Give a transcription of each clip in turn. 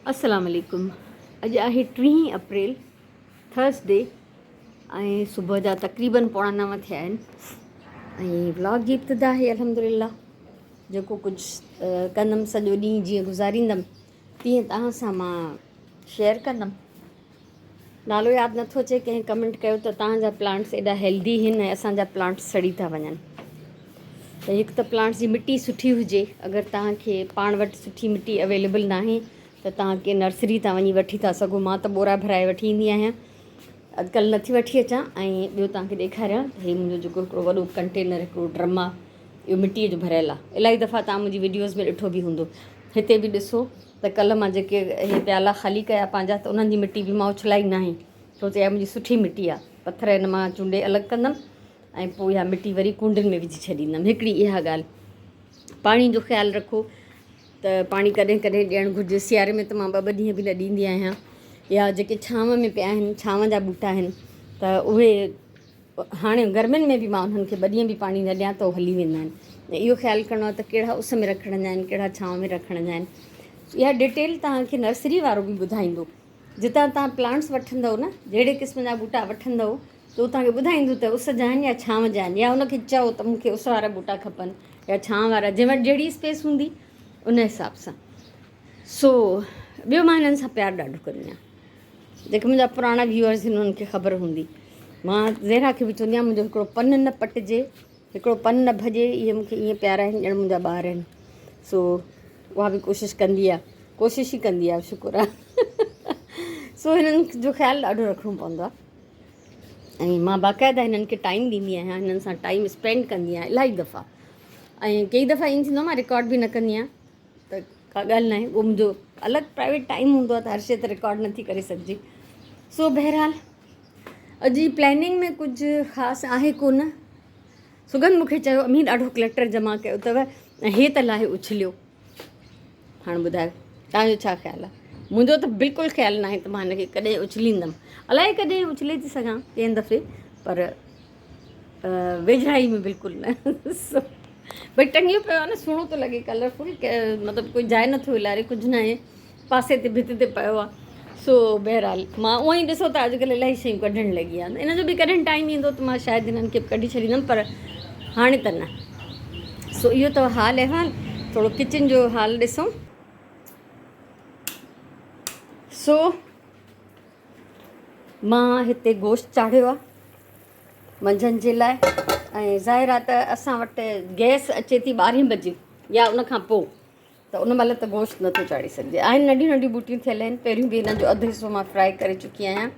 السلام عليڪم اڄ آهي ٽيهين اپريل ٿرسڊي ۽ صبح جا تقريبن پوڻا نو ٿيا آهن ۽ ولاگ جي ابتدا آهي الحمد لله جيڪو ڪجهه ڪندم سڄو ڏينهن جيئن گذاريندم تيئن توهان سان مان شيئر ڪندم نالو ياد نٿو اچي ڪنهن ڪمينٽ ڪيو ته توهان جا پلانٽس ايڏا هيلدي هن ۽ اسان جا پلانٽس سڙي ٿا وڃن ته هڪ ته پلانٽس جي مٽي سٺي هجي اگر توهان کي پاڻ وٽ سٺي مٽي اويليبل ناهي ته توهان ڪنهن نرسري تان وڃي وٺي ٿا سگهو مان ته ٻورا ڀرائي وٺي ايندي آهيان اڄڪلهه نٿي وٺي اچان ۽ ٻيو توهان کي ڏيکاريان ته هي منهنجو جيڪو هڪڙو وڏو ڪنٽينر هڪڙو ڊرم آهي اهو مٽيء جو ڀريل آهي الاهي دفعا توهان منهنجي وڊيوز ۾ ڏٺو به هوندو هتي به ڏسو ته ڪلهه مان جيڪي اهي پيالا خالي ڪيا پنهنجا ته انهن جي مٽي به مان اڇلائي ناهي ڇو ته اها منهنجي سٺي مٽي آهي پٿر هن مان چونڊي الڳ ڪندم ۽ پوء اها مٽي وري ڪونڊين ۾ وجهي ڇڏيندم هڪڙي اها ڳالهه پاڻي جو خيال رکو ته پاڻي ڪڏهن ڪڏهن ڏيڻ گهرجي سياري ۾ ته مان ٻه ٻه ڏينهن به نه ڏيندي آهيان يا جيڪي ڇانو ۾ پيا آهن ڇانو جا ٻوٽا آهن ته اهي هاڻي گرمين ۾ به مان انهن کي ٻه ڏينهن به پاڻي نه ڏيان ته هو هلي ويندا آهن ۽ اهو خيال ڪرڻو آهي ته ڪهڙا اس ۾ رکڻ جا آهن ڪهڙا ڇانو ۾ رکڻ جا آهن اها ڊيٽيل توهان کي نرسري وارو به ٻڌائيندو جتان توهان پلانٽس وٺندو نه جهڙي قسم جا ٻوٽا وٺندو ته هو توهان کي ٻڌائيندو ته اس جا آهن يا ڇانو جا آهن يا ان کي چئو ته مون کي اس وارا ٻوٽا کپن يا ڇانو وارا جنهن وٽ جهڙي اسپيس هوندي ان حساب سان سو ٻيو مان هنن سان پيار ڏاڍو ڪندي آهيان جيڪي منهنجا پراڻا ويوئرز آهن انهن کي خبر هوندي مان زهرا کي به چوندي آهيان منهنجو هڪڙو پن نه پٽجي هڪڙو پن نه ڀڄي اهي مونکي ائين پيارا آهن ڄڻ منهنجا ٻار آهن سو اها به ڪوشش ڪندي آهي ڪوشش ئي ڪندي آهي شڪر آهي سو هنن جو خيال ڏاڍو رکڻو پوندو آهي ۽ مان باقاعده هنن کي ٽائيم ڏيندي آهيان هنن سان ٽائيم اسپينڊ ڪندي آهيان الاهي دفعا ۽ ڪئي دفعا ائين ٿيندو آهي مان رڪارڊ به نه ڪندي آهيان ته ڪا ڳالهه ناهي اهو منهنجو الڳ پرائيويٽ ٽائيم هوندو آهي ته هر شيء ته رڪارڊ نٿي ڪري سگهجي سو بهرحال اڄ جي پلاننگ ۾ ڪجهه خاص آهي ڪونه سگند مونکي چيو امي ڏاڍو ڪلٽر جمع ڪيو اٿو ۽ هي ته لاهي اڇليو هاڻي ٻڌايو توهان جو ڇا خيال آهي منهنجو ته بلڪل خيال ناهي ته مان هن کي ڪڏهن اڇليندم الائي ڪڏهن اڇلي ٿي سگهان ڪنهن دفعي پر ويجهڙائي ۾ بلڪل نه سو ڀئي ٽنگيو پيو آهي نه سهڻو ٿو لڳي ڪلرفل مطلب ڪوئي جاء نٿو الاري ڪجهه نه آهي پاسي تي ڀت تي پيو آهي سو بهرحال مان اونئن ئي ڏسو ته اڄڪلهه الاهي شيون ڪڍڻ لڳي آهيان ان جو به ڪڏهن ٽائيم ايندو ته مان شايد هنن کي به ڪڍي ڇڏيندم پر هاڻي ته نه سو اهو اٿو حال احوال ٿورو ڪچن جو حال ڏسون سو مان هتي گوشت چاڙهيو آهي منجهند جي لاء ۽ ظاهر آهي ته اسان وٽ گئس اچي ٿي ٻارهين بجي يا ان کان پوء ته ان مهل ته گوشت نٿو چاڙهي سگهجي آهن ننڍيون ننڍيون ٻوٽيون ٿيل آهن پهريون به هنن جو اڌ حصو مان فرائي ڪري چڪي آهيان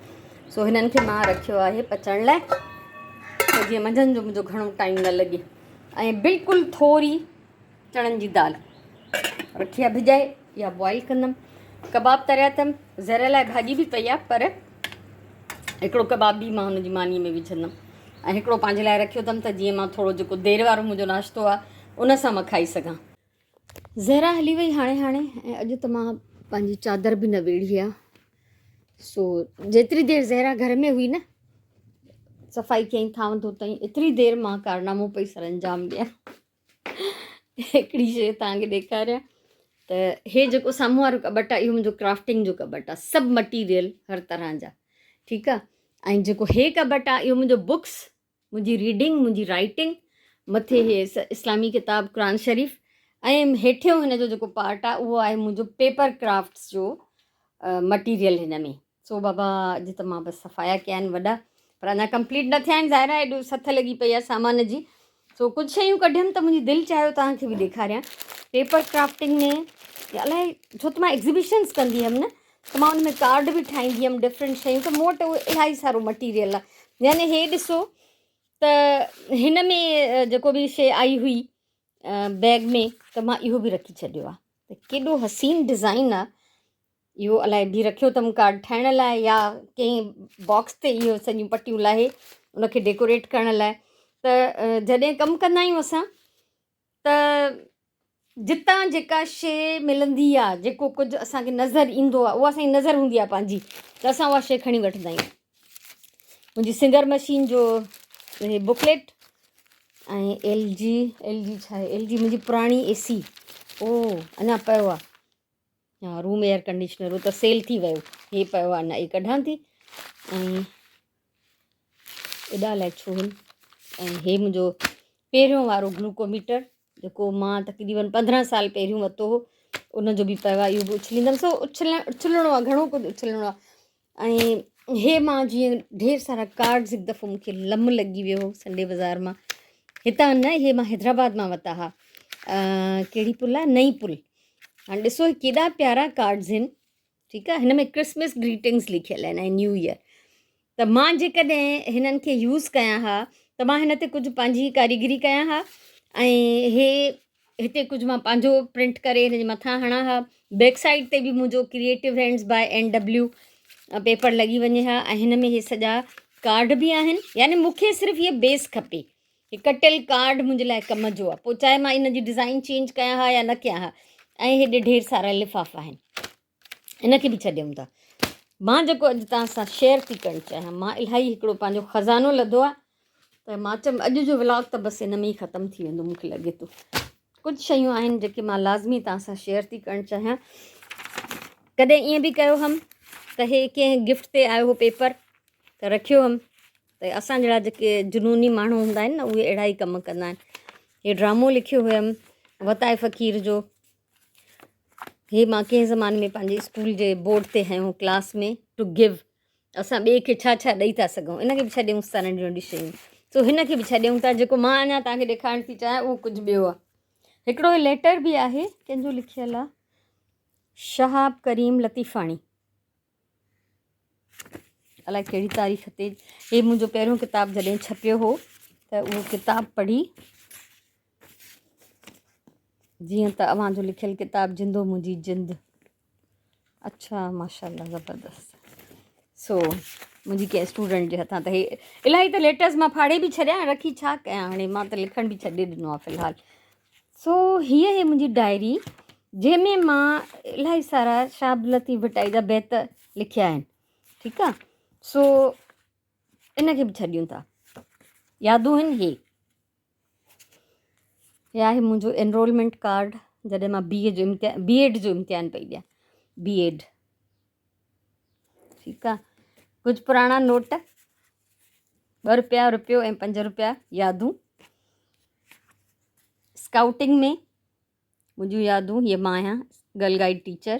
سو هنن کي مان رکيو آهي پچڻ لاء ته جيئن منجهند جو منهنجو گهڻو ٽائيم نه لڳي ۽ بلڪل ٿوري چڻن جي دال رکي آ ڀڄائي يا بوائل ڪندم ڪباب تريا اٿم زهره لاء ڀاڄي به پئي آ پر هڪڙو ڪباب به مان هن جي ماني ۾ وجهندم ۽ هڪڙو پنهنجي لاء رکيو اٿم ته جيئن مان ٿورو جيڪو دير وارو منهنجو ناشتو آ ان سان مان کائي سگهان. زهره هلي وئي هاڻي هاڻي ۽ اڄ ته مان پنهنجي چادر به نه ويڙهي آ سو جيتري دير زهره گهر ۾ هئي نه صفائي ڪيائين ٿانو ڌوتائين ايتري دير مان ڪارنامو پئي سرانجام ڏيان. هڪڙي شيء توهان کي ڏيکاريان ته هي جيڪو سامهون وارو ڪٻٽ آهي اهو منهنجو ڪرافٽنگ جو ڪٻٽ آهي سڀ مٽيريل هر طرح جا ٺيڪ آهي ۽ جيڪو هي ڪٻٽ آهي اهو منهنجو بڪس منهنجي ريڊنگ منهنجي رائٽنگ مٿي هي اسلامي ڪتاب قرآن شريف ۽ هيٺيون هن جو جيڪو پارٽ آهي اهو آهي منهنجو پيپر ڪرافٽس جو مٽيريل هن ۾ سو بابا اڄ ته مان بس صفايا ڪيا آهن وڏا پر اڃا ڪمپليٽ نه ٿيا آهن ظاهر آهي ايڏو سٿ لڳي پئي آهي سامان جي سو ڪجهه شيون ڪڍيم ته منهنجي دل چاهيو توهان کي به ڏيکاريان پيپر ڪرافٽنگ ۾ الائي ڇو ته مان ايگزيبيشنس ڪندي هيم نه ته مان ان ۾ ڪارڊ به ٺاهيندي هيم ڊفرنٽ شيون ته مون وٽ اهو الاهي سارو مٽيريل آهي يعني هي ڏسو ته هن ۾ جيڪو به شيء آئي هئي بيگ ۾ ته مان اهو به رکي ڇڏيو آهي ته ڪيڏو حسين ڊزائن آهي اهو الائي به رکيو اٿم ڪارڊ ٺاهڻ لاء يا ڪنهن باڪس تي اهو سڄيون پٽيون لاهي ان کي ڊيڪوريٽ ڪرڻ لاء ته جڏهن ڪم ڪندا آهيون اسان ته جتان جيڪا شي ملندي آهي جيڪو ڪجهه اسانکي نظر ايندو آهي اها اسانجي نظر هوندي آهي پنهنجي ته اسان اها شي کڻي وٺندا آهيون منهنجي سنگر مشين جو هي بڪليٽ ۽ ايل جي ايل جي ڇا آهي ايل جي منهنجي پراڻي اي سي او اڃا پيو آهي. ها روم ايئر ڪنڊيشنر هو ته سيل ٿي ويو. هي پيو آهي نه هي ڪڍان ٿي ۽ ايڏا الائي ڇو هن. ۽ هي منهنجو پهريون وارو گلوڪوميٽر جيڪو مان تقريبن 15 سال پهريون ورتو هو، ان جو به پيو آهي، اهو به اڇليندم. سو اڇلڻو آهي، گهڻو ڪجهه اڇلڻو آهي. ۽ هي مان جيئن ڍير سارا ڪارڊز هڪ دفعو مونکي لم لڳي ويو هو سنڊي بازار مان، هتان نه، هي مان حيدرآباد مان ورتا ها. ڪهڙي پل آهي؟ نئين پل. هاڻي ڏسو هي ڪيڏا پيارا ڪارڊز آهن. ٺيڪ آهي، هن ۾ ڪرسمس گريٽنگز لکيل آهن ۽ نيو ايئر. ته مان جيڪڏهن هنن کي يوز ڪيان ها ته مان هن تي ڪجهه پنهنجي ڪاريگري ڪيان ها ۽ هي هتي ڪجهه مان پنهنجو پرنٽ ڪري هن جي مٿان هڻان ها. بيڪ سائيڊ تي به منهنجو creative hands by N W paper لڳي وڃي ها. ۽ هن ۾ هي سڄا ڪارڊ به آهن، يعني مون کي صرف هي بيس کپي، هي ڪٽيل ڪارڊ منهنجي لاء ڪم جو آهي، پوء چاهي مان ان جي ڊزائن چينج ڪيان ها يا نه ڪيان ها. ۽ هيڏي ڍير سارا لفافا آهن، ان کي به ڇڏيون ٿا. مان جيڪو اڄ توهان سان شيئر ٿي ڪرڻ چاهيان، مان الاهي هڪڙو پنهنجو خزانو لڌو آهي، ته مان چيم اڄ جو ولاگ ته بس ان ۾ ئي ختم ٿي ويندو. مون کي لڳي ٿو ڪجهه شيون آهن جيڪي مان لازمي توهان سان شيئر ٿي ڪرڻ چاهيان. ڪڏهن ائين به ڪيو هئم ته هي ڪنهن گفٽ تي آيو هو پيپر ته رکيو هئم. ته اسان جهڙا جيڪي جنوني ماڻهو هوندا آهن نه، اهي اهڙا ئي ڪم ڪندا آهن. هي ڊرامو لکيو هيم وتائي فقير جو. هي مان ڪنهن زماني ۾ پنهنجي اسڪول جي بورڊ تي هنيو ڪلاس ۾ ٽو گيو، اسان ٻئي کي ڇا ڇا ڏئي ٿا سگهون. ان کي به ڇڏيون ٿا، ننڍيون ننڍيون شيون، سو هن کي به ڇڏيون ٿا. جيڪو مان اڃا توهان کي ڏيکارڻ ٿي چاهيان اهو ڪجهه ٻيو آهي. هڪڙو هي ليٽر به آهي، ڪنهن جو لکيل آهي؟ شهاب ڪريم لطيفاڻي، الائي ڪهڙي تاريخ تي. هي منهنجو پهريون ڪتاب جڏهن ڇپيو هو ته اهو ڪتاب پڙهي، جيئن ته اوهان جو لکيل ڪتاب جندو منهنجي جند. اڇا ماشاءالله زبردست. سو منهنجي ڪنهن اسٽوڊنٽ جي هٿان ته هي الاهي ته ليٽرز مان ڦاڙي به ڇڏيا، رکي ڇا ڪيان هاڻي، مان ته لکڻ به ڇڏي ڏنو آهي في الحال. سو هيء هي منهنجي ڊائري جنهن ۾ مان الاهي سارا شاهه عبداللطيف ڀٽائي جا بيت لکيا آهن. ٺيڪ آهي، سو ان کي به ڇڏيون ٿا، يادون آهن. هي آهي منهنجو انرولمينٽ ڪارڊ جڏهن مان بي اي جو امتحان، بي ايڊ جو امتحان پئي ڏيان، بي ايڊ. ٺيڪ آ، ڪجهه پراڻا نوٽ، 2 روپيا، روپيو ۽ 5 روپيا، يادون اسڪائوٽنگ ۾ منهنجون يادون. هيء مان آهيان گرل گائيڊ ٽيچر،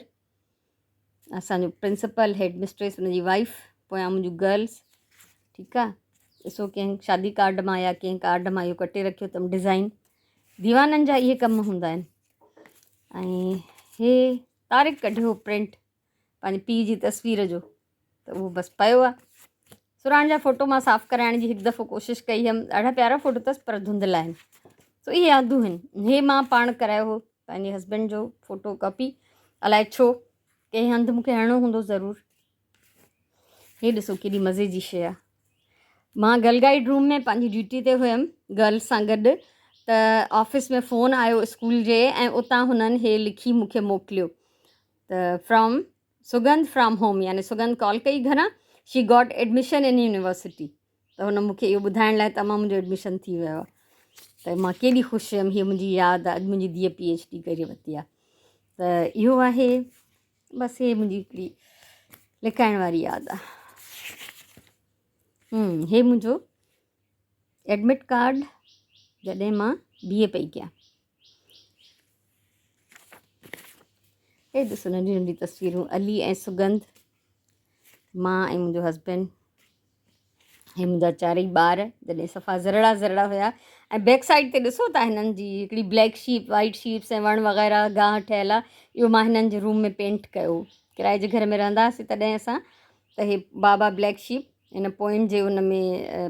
اسانجو پرنسپل، هيڊ مسٽريس، ان جي وائيف، پويان منهنجون گرلس. ٺيڪ آ، ڏسو ڪنهن شادي ڪارڊ مان يا ڪنهن ڪارڊ مان اهو ڪٽي رکيو اٿم ڊزائن. ديوانن جا اهي ڪم هوندا آهن. ۽ هي طارق ڪڍيو پرنٽ پنهنجي پيء جي تصوير جو، ته اهو بس پيو آهي. سراڻ جا فوٽو مان صاف ڪرائڻ جي هڪ دفعو ڪوشش ڪئي هيم، ڏاڍا پيارا فوٽو اٿس پر ڌنڌلا آهن. سو اهي يادون آهن. هي مان پاڻ ڪرايو هو پنهنجي هسبينڊ جو فوٽو ڪاپي، الائي ڇو ڪنهن هنڌ مون کي هڻڻو هوندو ضرور. هي ڏسو ڪيڏي مزي جي شيء آهي. مان گرل گائيڊ روم ۾ پنهنجي ڊيوٽي تي هيم گرلس سان گڏ، ته آفيس ۾ فون آيو اسڪول جي ۽ اتان هنن هي لکي مون کي موڪليو ته فرام سگنڌ فرام هوم، يعني سگنڌ ڪال ڪئي گهران، she got admission in university. ته هن مون کي اهو ٻڌائڻ لاء ته امان منهنجو ايڊميشن ٿي ويو آهي، ته مان ڪيڏي خوش هيم. هيء منهنجي ياد آهي، اڄ منهنجي ڌيء پي ايڇ ڊي ڪري ورتي آهي. ته اهو آهي بس، هي منهنجي هڪڙي لڪائڻ واري ياد آهي. هي منهنجو ايڊمٽ ڪارڊ جڏهن مان بي اي پئي ڪيان. هي ڏسو ننڍي ننڍي تصويرون، علي ۽ سگنڌ، مان ۽ منهنجو هسبينڊ، هي منهنجا چارئي ٻار جڏهن صفا ذرڙا ذرڙا هيا. ۽ بيڪ سائيڊ تي ڏسو ٿا هنن جي هڪڙي بليڪ شيپ، وائيٽ شيپس ۽ وڻ وغيره گاهه ٺهيل آهي. اهو مان هنن جي روم ۾ پينٽ ڪيو، ڪرائي جي گهر ۾ رهندا هئاسين تڏهن اسان. ته هي بابا بليڪ شيپ ان پوئم جي ان ۾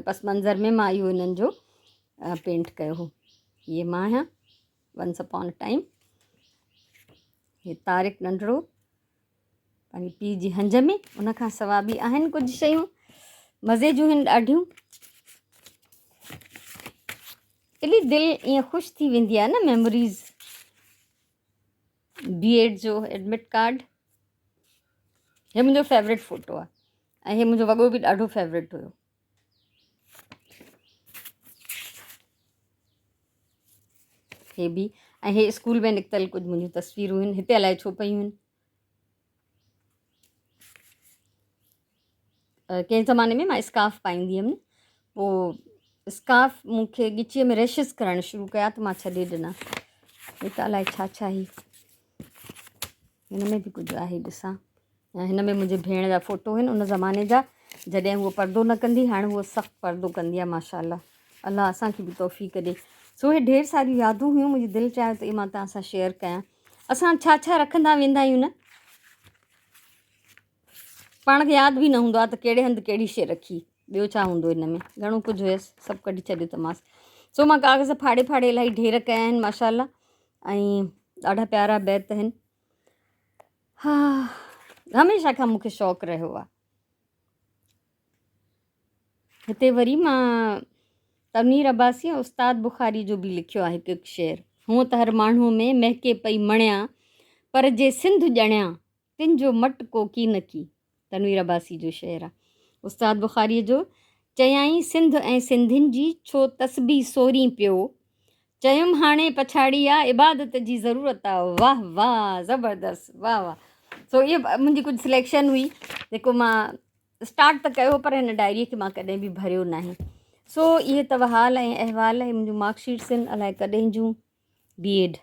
پس منظر ۾ مان اهو هنن جو پينٽ ڪيو هو. هيء مان آهيان ونس اپان ا ٽائيم. هي طارق ننڍڙو پنهنجي پيء جي هنج ۾. ان کان سوا به آهن ڪجهه شيون مزي جون آهن ڏاڍيون. ايڏي دل ائين خوش ٿي ويندي آهي نه، ميموريز. بي ايڊ جو ايڊمٽ ڪارڊ، هي منهنجو فيورٽ فوٽو آهي ۽ هي منهنجو وڳو به ڏاڍو فيورٽ هيو. هي به ۽ هي اسڪول ۾ نڪتل ڪجهه منهنجون تصويرون آهن. هتي الائي ڇو پيون آهن. ڪنهن زماني ۾ مان اسڪارف پائيندي هيم پوء اسڪارف مون کي ڳچيء ۾ ريشز ڪرڻ شروع ڪيا ته مان ڇڏي ڏنا. هي ته الائي ڇا ڇا هي. هن ۾ به ڪجهه آهي ڏسان. ۽ هن ۾ منهنجي ڀيڻ جا فوٽو آهن ان زماني جا جڏهن هوء پردو نه ڪندي هاڻي هوء سخت پردو ڪندي آهي ماشاء الله. الله اسان کي به توفيق ڏي. سو هي ڍير ساريون يادون هيون منهنجي دل چاهيو ته اهي مان توهان سان شيئر ڪيان. اسان ڇا ڇا رکندا ويندا آهيون نه پاڻ کي ياد به نه هوندو آهي ته ڪهڙي هنڌ ڪهڙي شيء رکي. ٻيو ڇا هوندو هن ۾ گهڻو ڪجهه هيس سڀ ڪڍي ڇڏيو ته مانس. سو مان ڪاغذ ڦاڙي ڦاڙي الاهي ڍير ڪيا آهن ماشاء الله ۽ ڏاڍا پيارا بيت آهن. ها هميشه کان مونکي شوق رهيو آهي. هتي وري مان تنوير عباسي ۽ استاد بخاري جو به لکيو آهي هڪ هڪ شعر. هونء ته هر ماڻهوء ۾ مهڪي پئي مڻيا، پر جي سنڌ ڄڻيا، تن جو مٽ ڪو ڪينڪي. تنوير عباسي جو شعر آهي. استاد بخاريء جو، چيائين سنڌ ۽ سنڌين جي ڇو تسبيح سورين پيو، چيم هاڻي پڇاڙي آ، عبادت جي ضرورت آ. واه واه زبردست واه واه. سو اهو منهنجي ڪجهه سليڪشن هئي جيڪو مان اسٽارٽ ته ڪيو پر هن ڊائريء کي مان ڪڏهن به ڀريو ناهي. سو اهي اٿو حال ۽ احوال. اهي منهنجون مارڪ شيٽس آهن الائي ڪڏهن جون. B Ed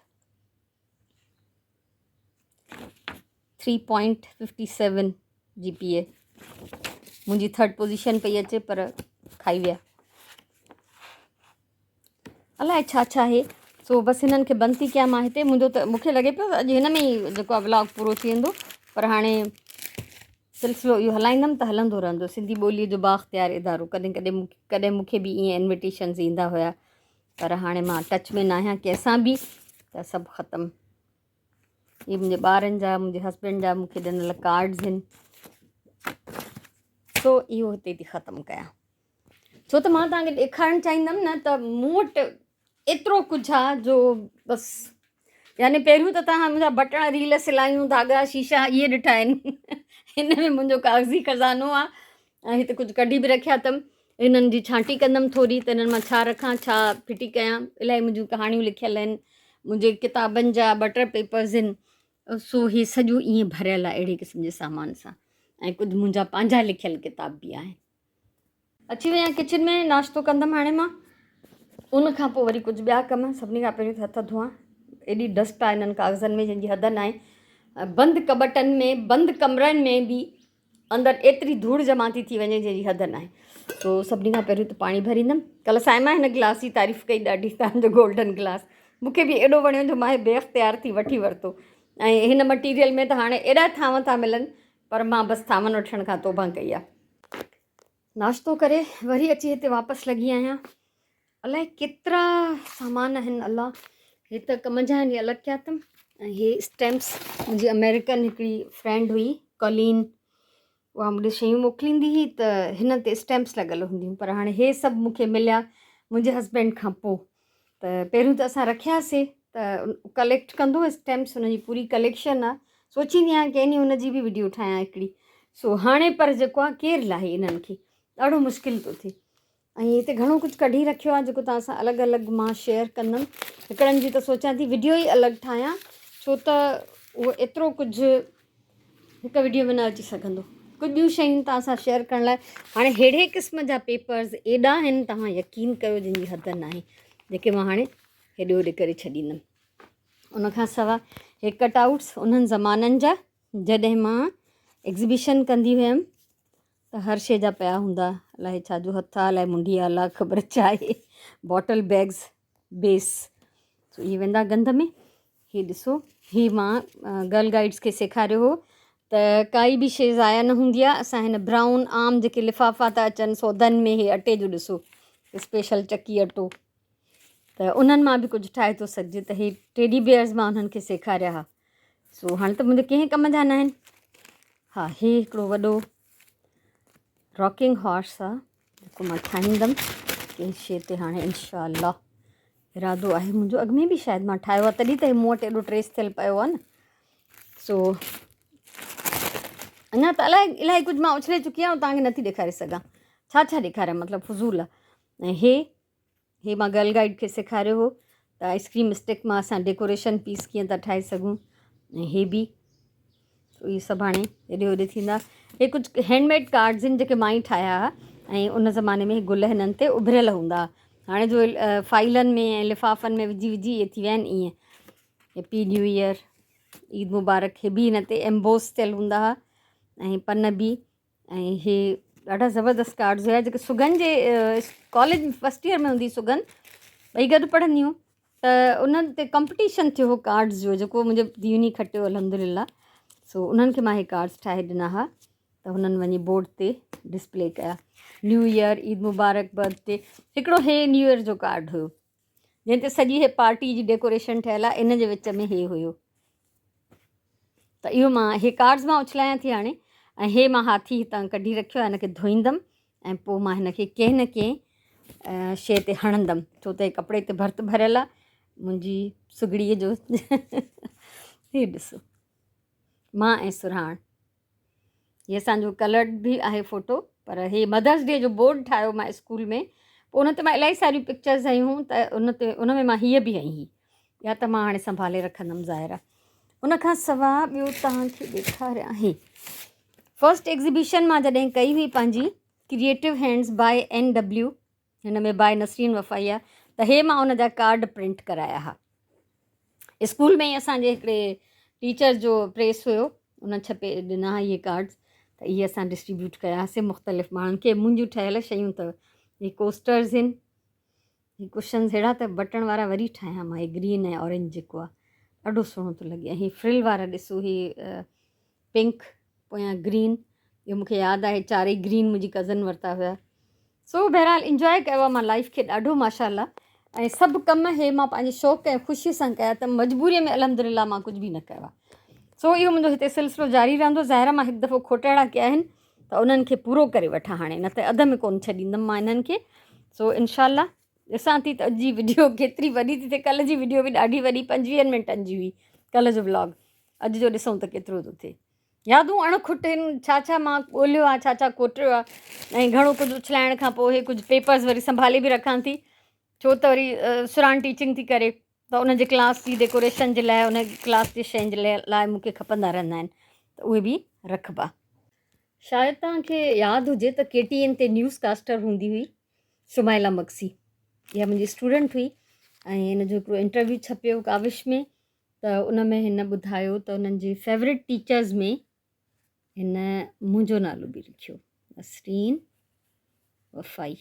3.57 G P A منهنجي ٿرڊ پوزيشن پئي اچي پر کائي ويا. الائي ڇا ڇا آهي. سو بس هنن کي بند ٿي ڪيان مان هتي. منهنجو ته مونکي لڳي پيو ته اڄ هن ۾ ئي جيڪو آهي ولاگ پورو ٿي ويندو پر هاڻي سلسلو اهو هلائيندم ته هلندو رهندو. سنڌي ٻوليء جو بااختيار ادارو ڪڏهن ڪڏهن ڪڏهن مونکي به ائين انويٽيشنز ايندا هيا پر هاڻي مان ٽچ ۾ نه آهيان ڪنهن سان به ته سڀ ختم. هي منهنجي ٻارن جا منهنجي هسبينڊ جا مونکي ڏنل ڪارڊز آهن. سو اهو هتي ٿي ختم ڪيان. ڇو ته مان توهان کي ڏيکارڻ چاهيندم نه ته مون وٽ ايترو ڪجهه آهي جو بس يعني پهريون ته توهان منهنجا بٽڻ ريل سلايون ڌاڳا شيشا اهي ڏٺا آهن. هن ۾ منهنجو ڪاغذي خزانو آهي ۽ هتي ڪجهه ڪڍي به رکيا اٿم. هنن جي ڇانٽي ڪندم ٿوري ته هنن مان ڇا رکان ڇا ڦٽي ڪيان. الاهي منهنجون ڪهاڻيون لکيل آهن منهنجي ڪتابن جا ٻه ٽي پيپرز آهن. سو هي سڄو ائين ڀريل آهي اهڙي قسم جي سامان سان ۽ ڪجهه منهنجا پنهنجا لکيل ڪتاب به آهن. اچي وئي آهيان ڪچن ۾ ناشتو ڪندم هاڻي مان ان کان پوء وري ڪجهه ٻيا ڪم. سڀني کان پهريون ته هٿ ڌوئان. ايڏي ڊسٽ آهي انهن ڪاغذن ۾ جنهن جي حد ناهي. بند ڪٻٽن ۾ بند ڪمرن ۾ به اندر ايتري ڌوڙ جمع ٿي ٿي وڃي جنهن جي حد ناهي. سو سڀني کان پهريون ته پاڻي ڀريندم. ڪلهه سائمه هن گلاس جي تعريف ڪئي ڏاڍي تان جو گولڊن گلاس مون کي به ايڏو وڻيو جو مان بي اختيار ٿي وٺي ورتو. ۽ هن مٽيريل ۾ ته هاڻي ايڏا ٿانو ٿا ملن پر مان بس ٿانون وٺڻ کان توبه ڪئي آ. ناشتو ڪري وري اچي هتي واپس لڳي آهيان. الائي ڪيترا سامان آهن الله. هي ته ڪم جا آهن هي الڳ ڪيا اٿم. ۽ هي اسٽيمپس منهنجي امريڪن هڪڙي فرينڊ هئي ڪولين اها مون ڏي شيون موڪليندي هئي ته هن تي اسٽيمپس لڳل هونديون پر هاڻي هي سڀ مون کي مليا منهنجي هسبينڊ کان پوء ته پهريون ته اسان رکياسي ته ڪليڪٽ ڪندو اسٽيمپس ان جي پوري ڪليڪشن آ سوچيندي آهيان ڪنهن ڏينهن ان جي به وڊيو ٺاهيان هڪڙي سو هاڻي پر جيڪو آ ڪير لاهي انهن کي ڏاڍو مشڪل ٿو ٿئي ۽ هتي گهڻو ڪجهه ڪڍي رکيو آ جيڪو توهان سان الڳ الڳ مان شيئر ڪندم هڪڙن جي ته سوچان ٿي وڊيو ئي الڳ ٺاهيان ڇو ته اهو ايترو ڪجهه هڪ وڊيو ۾ نه اچي سگهندو. ڪجهه ٻيون شيون توهان سان شيئر ڪرڻ لاء هاڻي ههڙي قسم جا پيپرز ايڏا آهن توهان يقين ڪيو جن جي حد ناهي جيڪي مان هاڻي هيڏي هوڏي ڪري ڇڏيندم. ان کان سواء هي ڪٽ آئوٽس انهن زمانن جا جڏهن مان ايگزيبيشن ڪندي هيم ته هر شيء جا پيا هوندا الائي ڇا جو هٿ آ الائي منڍي آ الاء خبر ڇا آهي باٽل بيگز بيس سو اهي ويندا گند ۾ هي ڏسو هي مان گرل گائيڊس کي سيکاريو هو ته ڪائي به شيء ضايع نه هوندي آهي اسان هن براؤن عام جيڪي لفافا ٿا اچن سودن ۾ هي اٽي جو ڏسو اسپيشل چڪي اٽو ته انهن مان به ڪجهه ٺاهي ٿو سگهجي ته هي ٽيڊي بيئرز مان انهن کي سيکاريا ها سو هاڻي ته منهنجي ڪنهن ڪم جا نه آهن ها هي هڪڙو وڏو راڪنگ هارس آ جيڪو مان ٺاهيندم ڪنهن شيء تي هاڻي انشاء الله ارادو آهي منهنجو اڳ ۾ به شايد مان ٺاهيو آهي تڏهن ته مون وٽ ايڏو ٽريس ٿيل پيو آهي نه سو اڃا ته الائي الائي ڪجهه مان اڇلي چڪي آهيان توهان کي نٿي ڏيکاري سگهان ڇا ڇا ڏيکاريان مطلب فضول آهي ۽ هي هي مان گرل گائيڊ کي سيکاريو هو ته آئس ڪريم اسٽڪ مان اسان ڊيڪوريشن پيس ڪيئن ٿا ٺاهي سگهون ۽ هي به اهي سڀ هاڻي هيڏي هوڏي ٿيندا. هي ڪجهه هينڊ ميڊ ڪارڊز آهن جيڪي مان ئي ٺاهيا هئا ۽ ان زماني ۾ گل هنن تي اڀريل هوندا هئا. هاڻي جو فائلن ۾ ۽ لفافن ۾ وجهي وجهي اهي ٿي ويا آهن ائين. هيپي نيو ايئر، عيد مبارڪ، هي به هن تي ايمبوس ٿيل هوندا هئا ۽ پن به. ۽ هي ڏاڍا زبردست ڪارڊز هيا جيڪي سگن جي ڪاليج فرسٽ ايئر ۾ هوندي سگن ٻئي گڏ پڙهنديون ته انهن تي ڪمپٽيشن ٿيو هو ڪارڊز جو جيڪو منهنجي ڌيئن ئي کٽيو الحمد لله سو انهن کي مان هي ڪارڊز ٺاهي ڏنا هئا ته هنن وڃي بورڊ تي ڊسپلي ڪيا. نيو ايئر، عيد مبارڪ، برٿ ڊي، هڪڙو هي نيو ايئر جو ڪارڊ هيو جنهن تي سڄي هي پارٽي جي ڊيڪوريشن ٺهيل آهي ان جي وچ ۾ هي هيو ته اهو مان هي ڪارڊز مان اڇلايان ٿي هاڻي ۽ هي مان هاٿي هتان ڪڍي رکيو آهي هن کي ڌوئيندم ۽ پوء مان هن کي ڪنهن نه ڪنهن شيء تي هڻندم ڇو ته هي ڪپڙي تي ڀرت ڀريل آهي منهنجي سگڙيء جو هي ڏسو مان ۽ سرهاڻ هي اسانجو ڪلرڊ به آهي فوٽو پر هي مدرس ڊي جو بورڊ ٺاهيو مان اسڪول ۾ پوء ان تي مان الاهي ساريون پڪچرز هنيون ته ان تي ان ۾ مان هيء به هنئي هئي يا ته مان هاڻي سنڀالي رکندم ظاهر آهي ان کان سوا ٻيو توهان کي ڏيکاريان هي فرسٽ ايگزيبيشن مان جڏهن ڪئي هئي پنهنجي creative hands by N W هن ۾ باء نسرين وفائي آهي ته هي مان ان جا ڪارڊ پرنٽ ڪرايا ها اسڪول ۾ ئي اسانجي هڪڙي ٽيچر جو پريس هيو ان ڇپي ڏنا ها اهي ڪارڊز ته اهي اسان ڊسٽريبيوٽ ڪيا هئاسي مختلف ماڻهن کي منهنجون ٺهيل شيون اٿو هي ڪوسٽرز آهن هي ڪشنز ههڙا ته بٽڻ وارا وري ٺاهيان مان هي گرين ۽ اورينج جيڪو آهي ڏاڍو سهڻو ٿو لڳي ۽ هي فرل وارا ڏسو هي پنڪ پويان گرين اهو مونکي ياد آهي چارئي گرين منهنجي ڪزن ورتا هيا سو بهرحال انجواء ڪيو آهي مان لائف کي ڏاڍو ماشاء الله ۽ سڀ ڪم هي مان پنهنجي شوق ۽ خوشي سان ڪيا ته مجبوري ۾ الحمد لله مان ڪجهه به نه ڪيو آهي سو اهو منهنجو هتي سلسلو جاري رهندو ظاهر مان هڪ دفعو کوٽ اهڙا ڪيا آهن ته انهن کي پورو ڪري وٺان هاڻي نه ته اڌ ۾ ڪونه ڇڏيندم مان انهن کي سو انشاء الله ڏسان ٿي ته اڄ جي وڊيو ڪيتري وڏي ٿي ٿئي ڪلهه جي وڊيو به ڏاڍي وڏي پنجويهن منٽن جي هئي ڪلهه جو ولاگ اڄ جو ڏسون ته ڪيترو ٿو ٿئي يادون اڻ کٽ آهن ڇا ڇا مان ڳوليو آهي ڇا ڇا کوٽيو آهي ۽ گهڻو ڪجهه اڇلائڻ کان پوء هي ڪجهه پيپرز وري سنڀالي به رکان ٿي ڇو ته وري سران ٽيچنگ ٿي ڪري ته ان جي ڪلاس جي ڊيڪوريشن جي لاء ان ڪلاس جي شين جي لاء مون کي کپندا رهندا آهن ته اهي به رکبا. شايد توهان کي ياد هجي ته ڪي ٽي اين تي نيوز ڪاسٽر هوندي هئي شمائله مگسي اها منهنجي اسٽوڊنٽ هئي ۽ ان جو هڪڙو انٽرويو ڇپيو ڪاوش ۾ ته ان ۾ هن ٻڌايو ته انهن جي فيورٽ ٽيچرز ۾ هن منهنجو نالو به لکيو نسرين وفائي.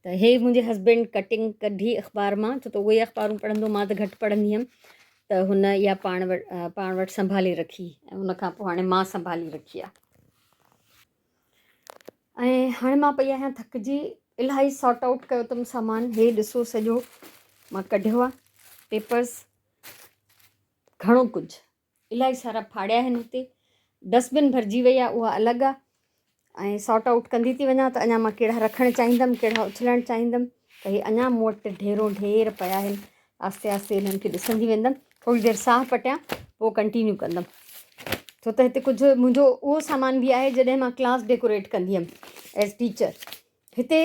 ته هي منهنجي هسبينڊ ڪٽنگ ڪڍي اخبار مان ڇو ته اهي اخبارون پڙهندو مان ته گهٽ پڙهندي هيم ته هن اها پاڻ وٽ پاڻ وٽ سنڀالي رکي ۽ ان کان پوء هاڻي مان سنڀالي رکي آهي ۽ هاڻي مان پئي آهيان ٿڪجي الاهي سارٽ آئوٽ ڪيو اٿم سامان هي ڏسو سڄو مان ڪڍيو آهي پيپرز گهڻو ڪجهه الاهي سارا ڦاڙيا آهن هتي ڊسٽ بن ڀرجي وئي آهي اها الڳ آهي ۽ سارٽ آئوٽ ڪندي ٿي وڃان ته اڃا مان ڪهڙا رکڻ چاهيندم ڪهڙا اڇلڻ چاهيندم ته هي اڃا مون وٽ ڍيرو ڍير پيا آهن آهستي آهستي انهن کي ڏسندي ويندم ٿوري دير ساهه پٽيان پوء ڪنٽينيو ڪندم ڇو ته هتي ڪجهه منهنجو اهو سامان به آهي جڏهن مان ڪلاس ڊيڪوريٽ ڪندي هيم ايز ٽيچر هتي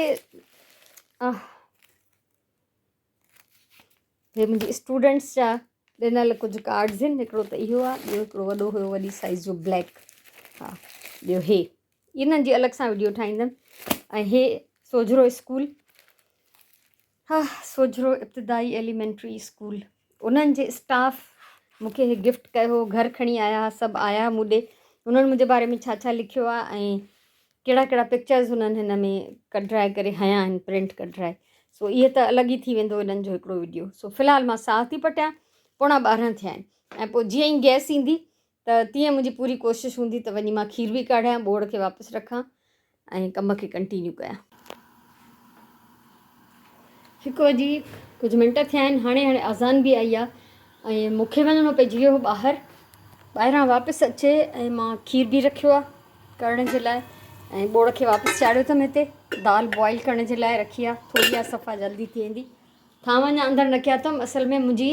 هي منهنجي اسٽوڊنٽس جا ڏنل ڪجهه ڪارڊز آهن هڪڙو ته اهو آهي ٻيو هڪڙو وڏو هيو وڏي سائز جو بليڪ ها ٻيو هي انهن جي الڳ سان وڊيو ٺاهيندم ۽ هي سوجهرو اسڪول ها سوجهرو ابتدائي ايليمينٽري اسڪول انهن جي اسٽاف مونکي هي گفٽ ڪيو گهر کڻي آيا سڀ آيا مون ڏي انهن منهنجي باري ۾ ڇا ڇا لکيو آهي ۽ ڪهڙا ڪهڙا پڪچرز هنن هن ۾ ڪڍرائي ڪري هنيا آهن پرنٽ ڪڍرائي سو اهي ته الڳ ئي ٿي ويندو انهن جو هڪڙو وڊيو سو في الحال مان ساهه ٿي پٽيان پوڻا ٻارهن ٿيا آهن ۽ پوء جيئن ئي گئس ايندي ته تيئن منهنجي پوري ڪوشش هوندي ته وڃي مان کير به ڪاڍيان ٻوڙ کي واپس رکان ۽ ڪم کي ڪنٽينيو ڪيان. هڪ وڄي ڪجهه منٽ ٿيا آهن هاڻي هاڻي اذان به آئي آهي ۽ مون کي وڃڻو پئجي ويو هو ٻاهر ٻاهران واپس اچي ۽ مان کير به رکيو آهي ڪرڻ جي لاء ۽ ٻوڙ کي واپس چاڙهيو اٿم هتي دال بوائل ڪرڻ جي لاء رکي آهي ٿوري آهي صفا جلدي ٿي ويندي ٿانو اڃا اندر نه ڪيا اٿم اصل ۾ منهنجي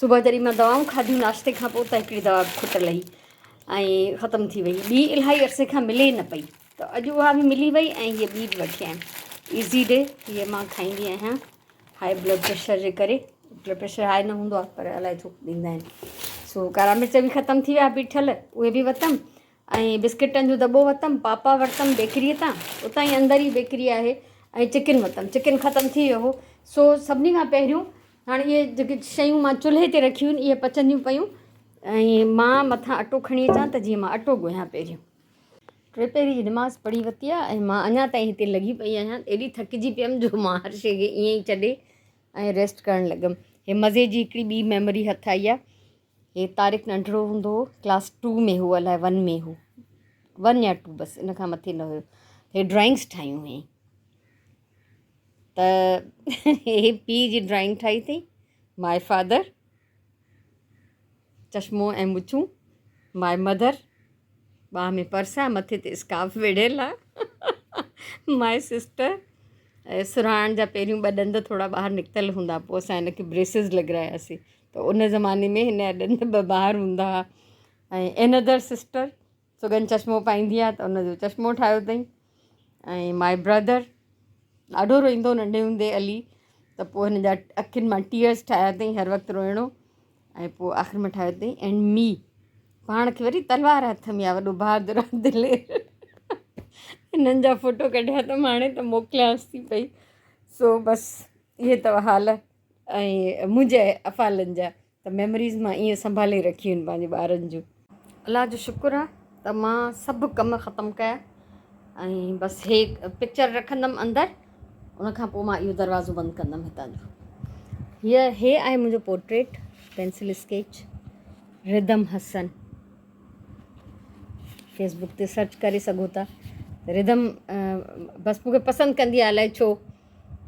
صبح جڏهن مان دوائون کاڌيون ناشتي کان پوء ته هڪڙي دوا به کٽ لهي ۽ ختم ٿي وئي ٻي الاهي عرصي کان ملي نه پئي ته اڄ اها به ملي وئي ۽ هيء ٻي به وٺي آيم ايزي ڊي هيء مان کائيندي آهيان هاء بلڊ پريشر جي ڪري بلڊ پريشر هاء نه هوندو آهي پر الائي ڇو ڏيندا آهن سو ڪارا مرچ به ختم ٿي ويا بيٺل اهي به وتم. ۽ بسڪيٽن جو دٻو ورتم، پاپا ورتم بيڪريء تان، اتان ئي اندر ئي بيڪري آهي ۽ چڪن ورتم، چڪن ختم ٿي ويو هو، سو سڀني کان پهريون هاڻي اهي جيڪي شيون مان چلهي تي رکيون آهن اهي پچنديون پيون ۽ مان مٿان اٽو کڻي اچان ته جيئن مان اٽو ڳوهيان پهريون. ٽي پهري جي نماز پڙهي ورتي آهي ۽ مان اڃا تائين هتي لڳي پئي آهيان، ايڏي ٿڪجي پيم جو مان هر شيء کي ائين ئي ڇڏي ۽ ريسٽ ڪرڻ لڳم. هي مزي جي هڪڙي ٻي ميموري هٿ آئي آهي. هي طارق ننڍڙو هوندو هو ڪلاس ٽو ۾ هو الائي ون ۾ هو ون يا ٽو بس ان کان مٿي نه هيو هي ڊرائنگس ٺاهيون هئائين ته هي پيء جي ڊرائنگ ٺاهي اٿئي my father چشمو ۽ مڇون مائي مدر ٻانهن ۾ پرس آهي مٿي تي اسڪارف ويڙهيل آهي my sister ۽ سرهاڻ جا پهريون ٻه ڏند ٿورا ٻاهر نڪتل هوندا پوء اسان هن کي بريسز لڳراياسين ته ان زماني ۾ هن جا ڏند ٻه ٻاهر هوندا هئا ۽ اينادر سسٽر سگن چشمو پائيندي آهي ته ان جو چشمو ٺاهيو اٿئي ۽ my brother ڏاڍو روئيندو هو ننڍي هوندي علي ته پوء هن جا اکين مان ٽيئرس ٺاهيا اٿئي هر وقت روئڻو ۽ پوء آخر ۾ ٺاهيو اٿئي اينڊ مي پاڻ کي وري تلوار هٿ ۾ آ وڏو بهادر آ دلير هنن جا فوٽو ڪڍيا اٿم هاڻي ته موڪليانس ٿي پئي سو بس اهي اٿو حال ۽ منهنجي افعالن جا ته ميموريز مان ائين سنڀالي رکيون آهن پنهنجي ٻارن جون. الله جو شڪر آ ته مان سڀ ڪم ختم ڪيا ۽ بس هي پڪچر رکندم اندر ان کان پوء مان اهو دروازو بند ڪندم هتان جو. هي هي آهي منهنجو portrait pencil sketch Rhythm Hassan Facebook تي سرچ ڪري سگهو ٿا ردم بس مونکي پسند ڪندي آهي الائي ڇو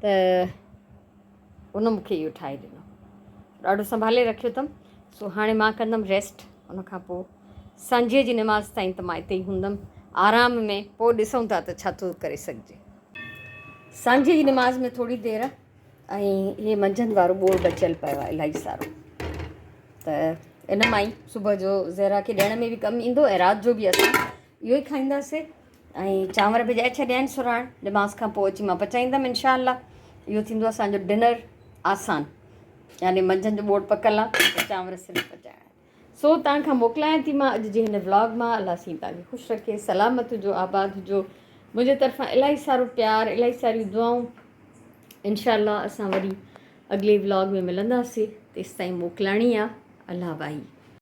ته ان مون کي اهو ٺاهي ڏنو. ڏاڍو سنڀالي رکيو اٿم. سو هاڻي مان ڪندم ريسٽ ان کان پوء سانجهيء جي نماز تائين ته مان اتي ئي هوندم آرام ۾ پوء ڏسون ٿا ته ڇا ٿو ڪري سگهجي. سانجهيء جي نماز ۾ ٿوري دير ۽ هي منجهند وارو ٻوڙ بچيل پيو آهي الاهي سارو ته ان مان ئي صبح جو زهرا کي ڏيڻ ۾ به ڪم ايندو ۽ رات جو به اسان اهو ئي کائينداسين. ۽ چانور ڀڄائي ڇڏيا آهن سرهاڻ نماز کان پوء اچي مان پچائيندم انشاء الله اهو ٿيندو اسان جو ڊنر آسان يعني منجهند جو ٻوڙ پڪل آ ته چانور صرف پچائڻا آهن سو توهان کان موڪلايان ٿي مان اڄ جي هن ولاگ مان الله سائين توهان کي خوش رکي سلامت هجو آباد هجو منهنجي طرفان الاهي سارو پيار الاهي ساريون دعائون انشاء الله اسان وري اڳلي ولاگ ۾ ملنداسي تيستائين موڪلاڻي آ الله واهي.